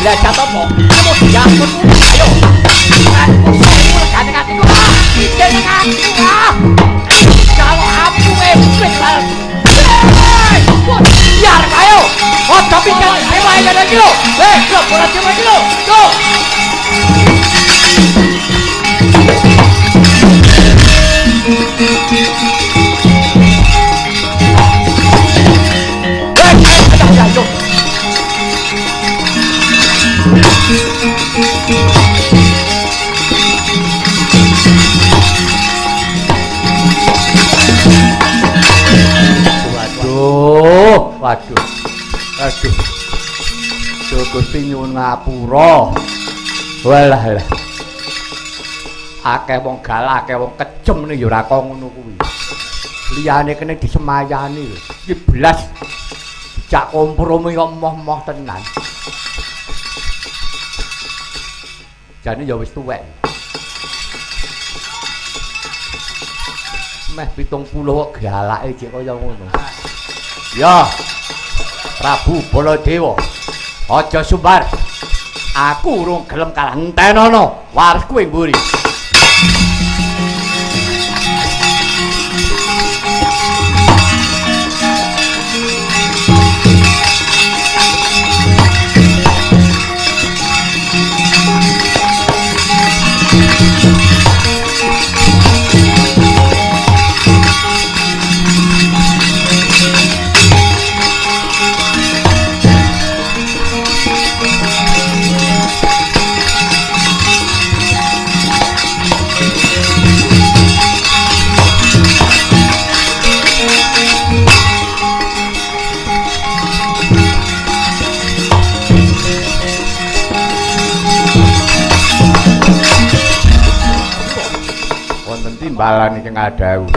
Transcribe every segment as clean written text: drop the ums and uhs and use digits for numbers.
Belajar apa? Kamu diampun. Ayo. Aku legane atiku. Iki nang aku. Kalau aku wis. Biar ayo. Aja pikir dewa ngene iki lho. Heh, ora dewa iki lho. Go. Waduh, waduh. Aduh. Duh Gusti nyuwun ngapura. Walah lah. Akeh wong galak, akeh wong kejem ning ya ora kok ngono kuwi. Liyane kene disemayani lho. Iki blas dijak kompromi kok moh-moh tenan. Jane ya wis tuwek. Meh 70 kok galake jek kaya ngono. Ya. Prabu Baladewa. Aja sumbar. Aku urung gelem kalah entenono warisku ing mburi. Timbalan iki ngadhawuh.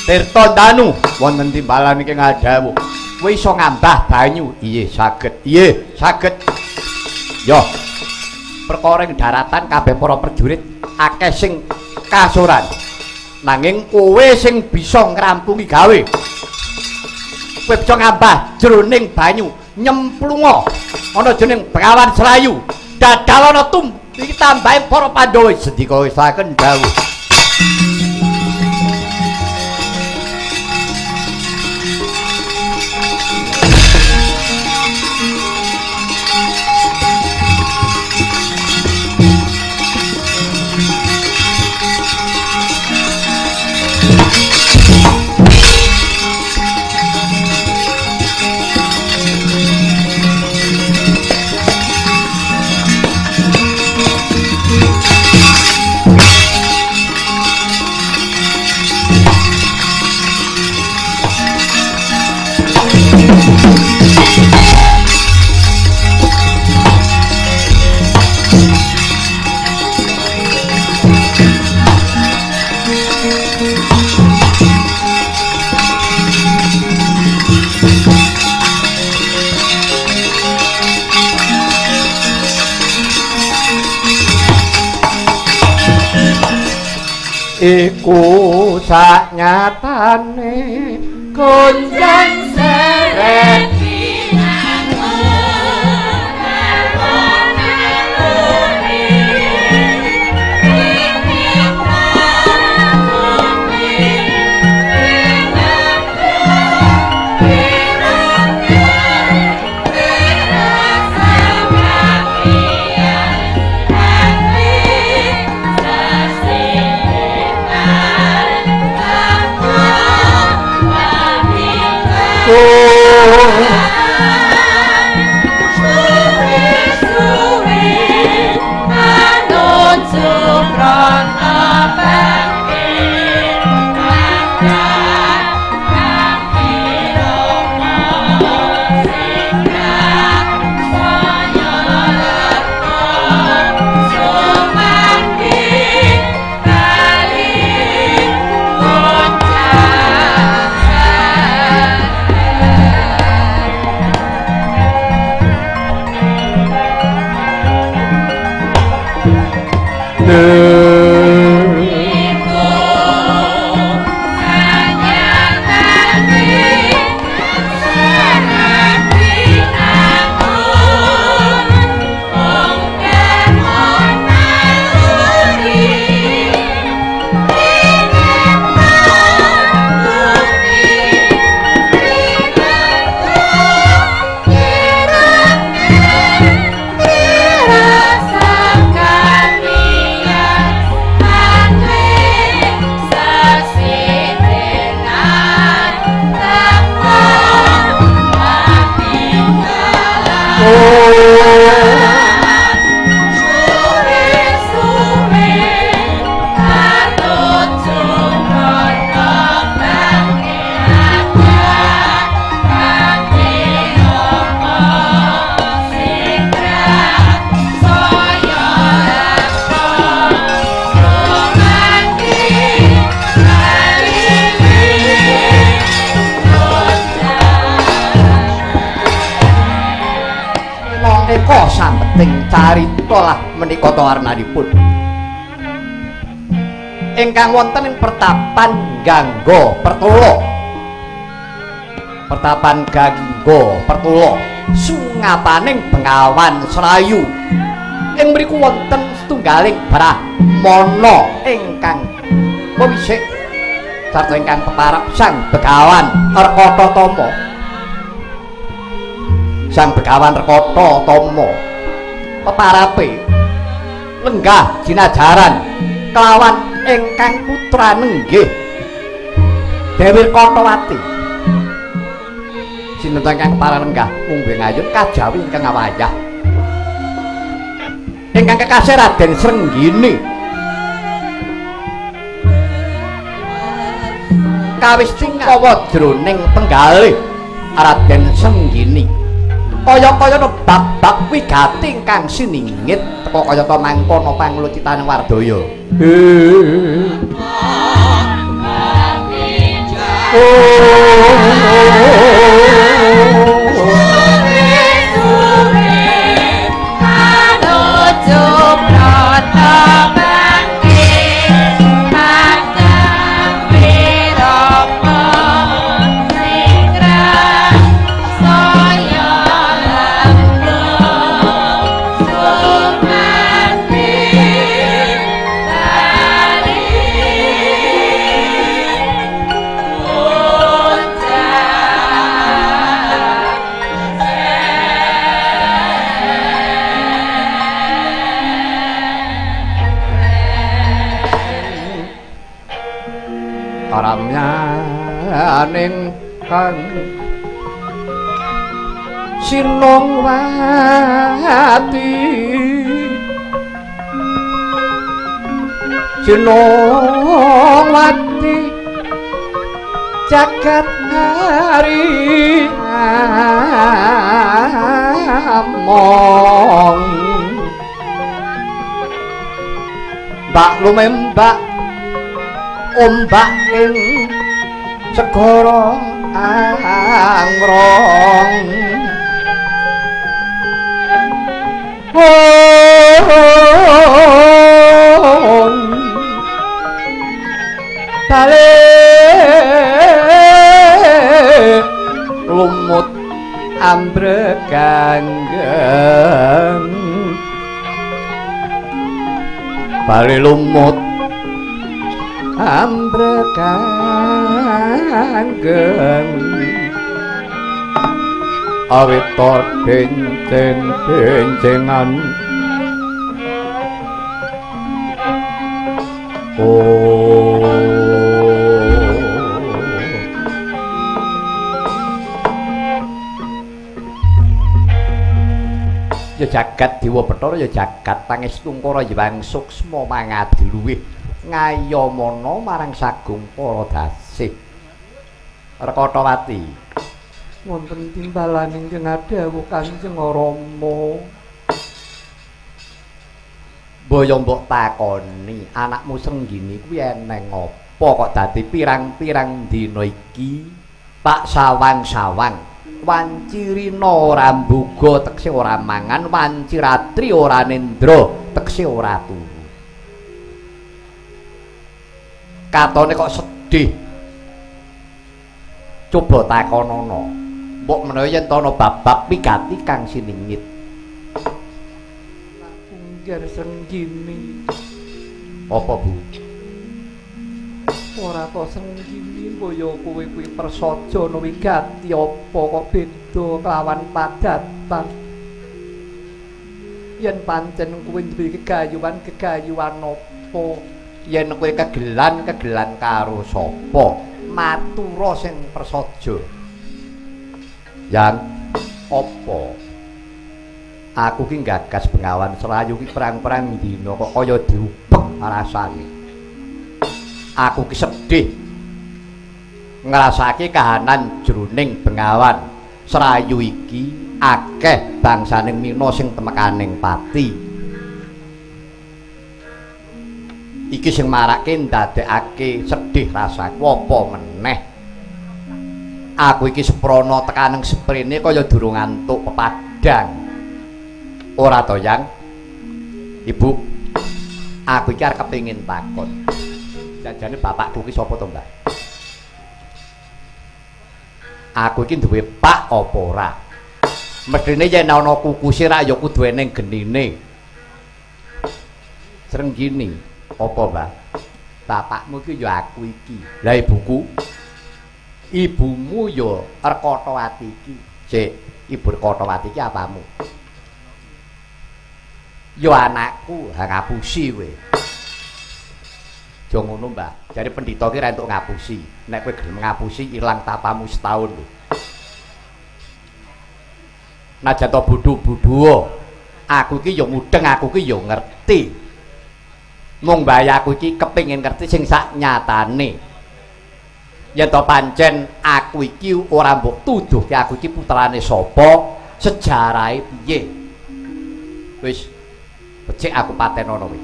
Tirta Danu wonten timbalan iki ngadhawuh. Kowe iso ngambah banyu? Iye saged. Iye saged. Yo. Perkara ing daratan kabeh para prajurit akeh sing kasuran. Nanging kowe sing bisa ngrampungi gawe. Kowe bisa ngambah jroning banyu nyemplunga ana jeneng Bengawan Serayu. Dadalana tum iki tambahe para Pandhawa sendika wisaken dawuh. Iku saknyatane gonjang seret oh. Eko sambeting carita lah menika warnanipun ingkang wonten ing pertapan Gangga Pertula. Pertapan Gangga Pertula sungapaning Bengawan Serayu. Ing mriku wonten setunggaling brahmana ingkang pewisik sarta ingkang peparab Sang Begawan Rekata Tama. Sang Begawan Rekata Tama peparape lenggah jinajaran kelawan ingkang putra nenggih Dewi Rekatawati. Sinten ingkang para lenggah mungguh ngayun kajawi ingkang awayah ingkang kekasih Raden Srenggini. Kawis tingkawa jroning penggalih Raden Srenggini kaya-kaya bab-bab wigati ingkang siningit teka kayata mangkono panglucitaning wardaya. Karamyaning kang Sinongwati Sinongwati jagat hari among mbak lumembak ombak ing segara angrong. Bale lumut ambreganggeng bale lumut ambreganggeng awit dencen-dencengan. Oh ya jagat Dewa Bathara ya jagat pangestungkara Hyang Suksma mangadiluwih ngayamana marang sagung para dasih. Rekatawati wonten timbalaning ngadhawuh Kanjeng Rama. Mbaya mbok takoni anakmu Srenggini kuwi eneng apa kok dadi pirang-pirang dina iki pak sawang-sawang wanci rina ora mbuga tekse ora mangan, wanci ratri ora nendra tekse ora turu. Katone kok sedih. Coba takonono. Mbok menawa yen ana babak wigati kang siningit. Ungger Srenggini. Apa, Bu? Ora to Srenggini mbaya kowe kuwi prasaja wigati apa kok beda kelawan padatan. Yen pancen kowe duwe gegayuhan gegayuhan apa? Yen kowe kegelan kegelan karo sapa? Matura sing prasaja. Yang apa? Aku ki gagas Bengawan Serayu ki perang-perang dina kok kaya diubek rasane. Aku ki sedih ngrasake kahanan jroning Bengawan Serayu iki akeh bangsaning mina sing temekaning pati. Iki sing marake ndadekake sedih rasaku apa meneh. Aku iki seprana tekaning seprene kaya durung ngantuk pepadang. Ora to, Yang? Ibu, aku iki arep kepengin takon. Jajane bapakku ki sapa to, Mbah? Aku iki duwe pak apa ora? Mesthine yen ana kukuse rak ya kudu eneng genine. Srenggini, apa, Mbah? Bapakmu iki ya aku iki. Lah ibuku? Ibumu ya Rekotawati iki. Sik, Ibu Rekotawati iki apamu? Ya anakku, ha ngapusi kowe. Aja ngono, Mbah. Jare pendhita ki ra entuk ngapusi. Nek kowe gelem ngapusi ilang tapamu setahun lho. Najan to bodho-bodho, aku iki ya mudeng, aku iki ya ngerti. Mung bae aku iki kepengin ngerti sing sak nyatane. Yen to pancen aku iki ora mbok tuduhke aku iki putrane sapa, sejarahe piye. Wis becik aku patenono kowe.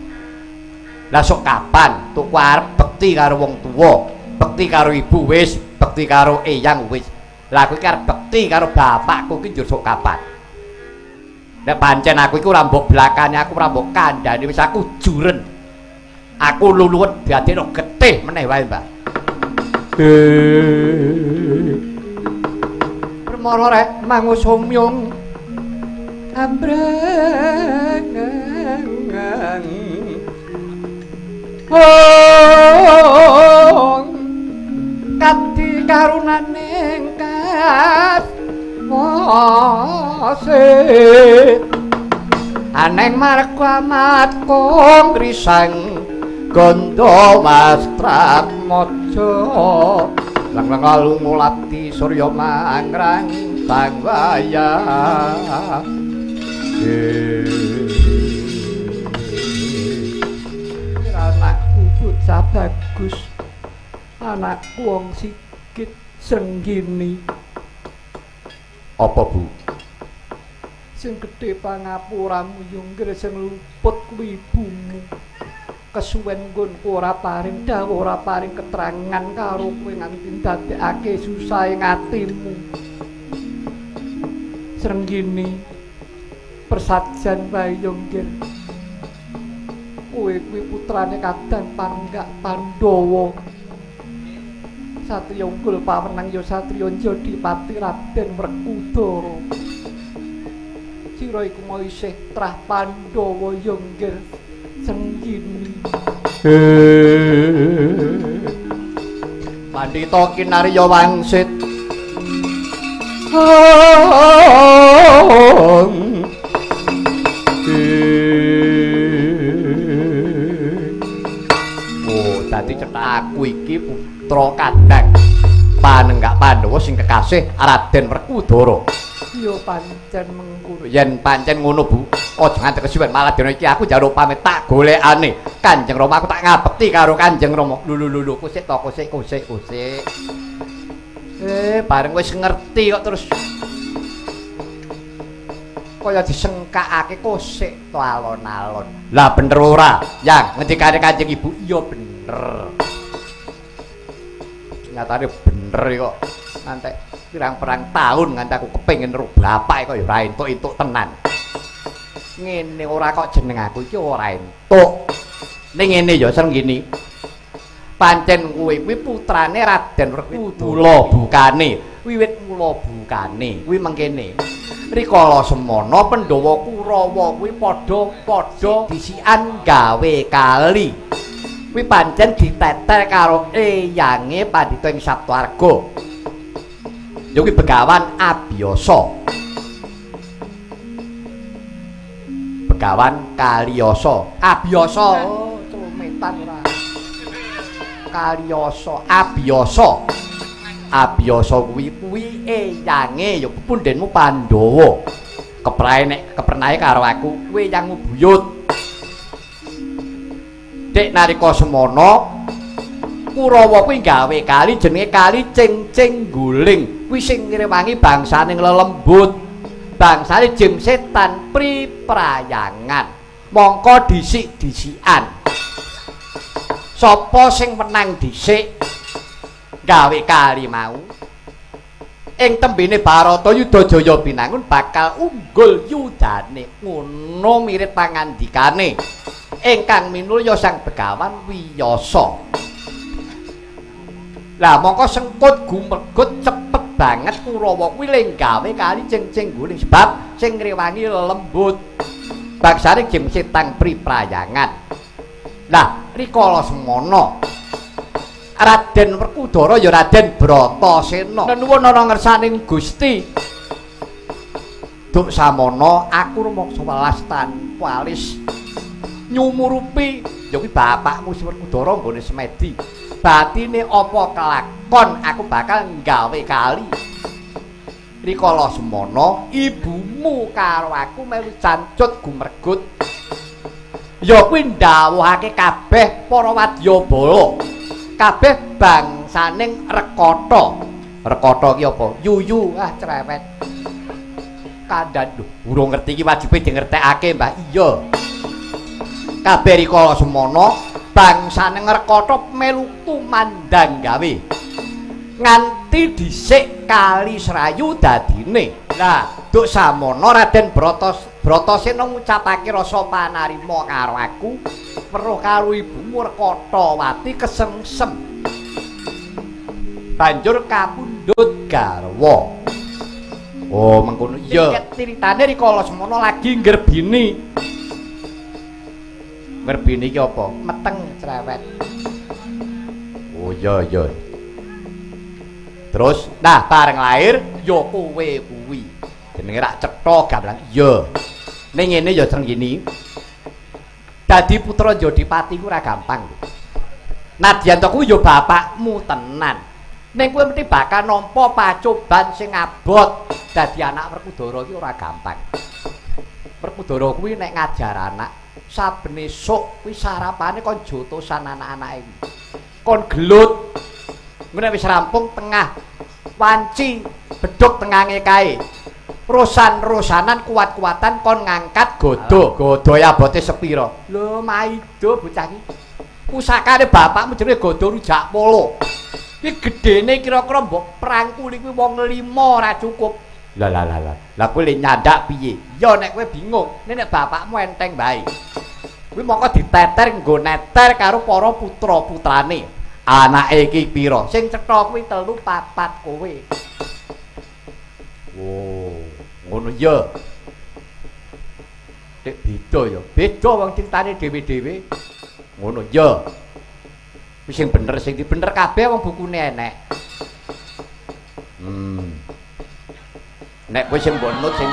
Lah sok kapan tuku arep bekti karo wong tuwa, bekti karo ibu wis, bekti karo eyang wis. Lah aku iki arep bekti karo bapakku ki njur sok kapan? Nek pancen aku iki ora mbok blakane, aku ora mbok kandhane wis aku juren. Aku luluwen dadekno getih meneh wae, Mbah. Permara rek mangusumyung ambreng oh kati karunaning kas mose aneng marga amat kong risang gondo wastrat mojo lang lang alungulati surya mangrang sang wayah. Anakku bocah bagus, anakku wong sikit Srenggini. Apa, Bu? Sing gedhe pangapuramu yo nggih sing luput kuwi ibumu. Kesuwen nggonku ora paring dawuh, ora paring keterangan karo kowe nganti ndadekake susahe atimu. Srenggini, persajan wae yo nggih. Kowe kuwi putrane Kadang Panenggak Pandhawa. Satriya unggul pawenang ya satriya Jodipati Raden Werkudara. Sira iku mau isih trah Pandhawa ya nggih Srenggini. Pandhita kinarya wangsit. Oh, dadi cethak aku iki putra Kadang Panenggak Pandhawa sing kekasih Raden Werkudara. Ya pancen mengkono. Yen pancen ngono, Bu, aja nganti kesuwen malah dina iki aku njaluk pamit tak golekane Kanjeng Rama, aku tak ngabekti karo Kanjeng Rama. Lho lho lho, kusik to, kusik kusik kusik. Bareng wis ngerti kok terus kaya disengkakake kosik to alon-alon. Lah bener ora? Yang ngendikane Kanjeng Ibu, iya bener. Nyatane bener kok. Ngantek pirang-pirang tahun nganti aku kepengin ro bapak kok ya ora entuk-entuk tenan. Ngene ora kok jeneng aku iki ora entuk. Ning ngene ya Srenggini. Pancen kowe kuwi putrane Raden Werkudara bukane. Wiwit mula bukane kuwi mengkene. Rikala semana Pandhawa Kurawa kuwi padha-padha disikan gawe kali. Kuwi pancen diteter karo eyange pandhita ing Saptwarga. Ya kuwi Begawan Abiyasa. Begawan Kaliyasa. Abiyasa. Oh, celumetan ora. Kaliyasa, Abiyasa. Abiyasa kuwi kuwi eyange ya pundenmu Pandhawa. Keprae nek kepernae karo aku kowe yang buyut. Dek nalika semono Kurawa kuwi gawe kali jenenge kali Cengceng Guling. Kuwi sing ngrewangi bangsane lelembut. Bangsane jim setan priprayangan. Mongko dhisik-dhisikan. Sapa sing menang dhisik gawe kali mau? Ing tembene Baratayuda Jaya Binangun bakal unggul yudane. Ngono mirip pangandikane. Ingkang minulya Sang Begawan Wiyasa. Lah mongko sengkut gumegut cepet banget Kurawa kuwi le gawe kali Cengceng Guling sebab sing ngrewangi lelembut. Bangsane jim setan priprayangan. Lah rikala semono Raden Werkudara ya Raden Bratasena nenuwun ana ngersaning Gusti. Duk samono aku rumangsa welas tanpa alis nyumurupi ya kuwi bapakmu si Werkudara nggone semedi. Batine apa kelakon aku bakal nggawe kali. Rikala semono ibumu karo aku melu cancut gumergut. Ya kuwi ndhawuhake kabeh para wadyabala. Kabeh bangsaning Rekata. Rekata ki apa? Yuyu ah cerewet. Kandhan lho, urung ngerti iki wajibe dingertekake, Mbah. Iya. Kabeh rikala semono bangsane Rekata melu tumandang gawe. Nganti dhisik kali Serayu dadine. Lah, duk samono Raden Bratasena ngucapake rasa panarima karo aku, weruh karo ibumu Rekatawati kesengsem. Banjur kapundhut garwa. Oh, mengkono. Iya. Critane rikala semono lagi nggerbini. Ngerbini iki apa? Meteng cerewet. Oh iya iya. Terus, nah bareng lahir ya kowe kuwi. Jenenge rak cetha gamelan. Iya. Ning ngene ya Srenggini. Dadi putra Jodipati ku ora gampang. Nadyan to kuwi ya bapakmu tenan. Ning kowe mesti bakal nampa pacoban sing abot. Dadi anak Werkudara iki ora gampang. Werkudara kuwi nek ngajar anak saben esuk kuwi sarapane kon jotosan anak-anake kuwi. Kon gelut. Nek wis rampung tengah wanci bedhug tengange kae. Rosan-rosanan kuat-kuatan kon ngangkat godho. Godho abote sepira? Lho maido bocah iki. Pusakane bapakmu jenenge Godho Rujak Polo. Iki gedene kira-kira mbok prangkuli kuwi wong 5 ora cukup. Lah lah lah lah. Lah kowe le nyandak piye? Ya nek kowe bingung, nek bapakmu enteng bae. Kuwi mongko diteter nggo neter karo para putra-putrane. Anake iki pira? Sing cetha kuwi 3 4 kowe. Oh, ngono ya. Nek beda ya, beda wong critane dhewe-dhewe. Ngono ya. Wis sing bener sing dibener kabeh wong bukune enek. Nek kowe sing mbok nut sing